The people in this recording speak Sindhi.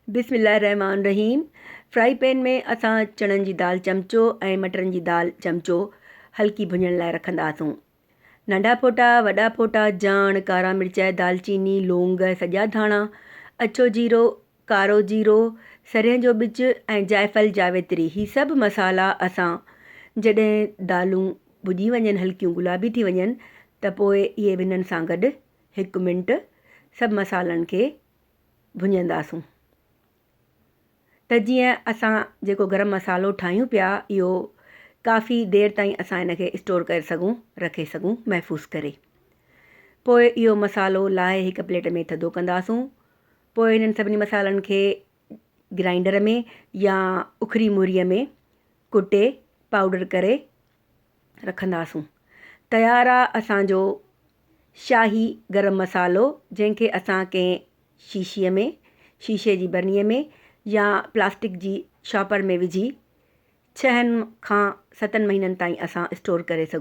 بسم الله الرحمٰن الرحيم فرائي پين ۾ اسان چڻن جي دال چمچو ۽ مٽرن جي دال چمچو هلڪي ڀڃڻ لاء رکنداسون. ننڍا ڦوٽا، وڏا ڦوٽا، جاڻ، ڪارا مرچ، دالچيني، لونگ، سڄا ڌاڻا، اڇو جيرو، ڪارو جيرو، سرهين جو ٻج ۽ جائفل جاويتري هي سڀ مصالحا اسان جڏهن دالون ڀڄي وڃن هلڪيون گلابي ٿي وڃن ته پوء اهي به انهن سان گڏ هڪ منٽ سڀ مصالحن کي ڀڃنداسون ته جيئن اسان جيڪو گرم مصالحو ٺاهيون پيا اهو ڪافي دير تائين اسان ان کي اسٽور ڪري سگهون رکي سگهون محفوظ ڪري پوء اهو مصالحو لاهي هڪ پليٽ ۾ ٿڌو ڪنداسون پوء انهن سڀني مصالحن کي گرائنڊر ۾ يا اکري موريء ۾ ڪٽي پائوڊر ڪري رکنداسون تيار آ اسان جو شاهي گرم مصالحو جنهن کي اسان ڪنهن شيشيء ۾، شيشي جي برنيء ۾ يا پلاسٽڪ جي شاپر ۾ وجهي ڇهن کان ستن مهينن تائين اسان اسٽور ڪري سگهون.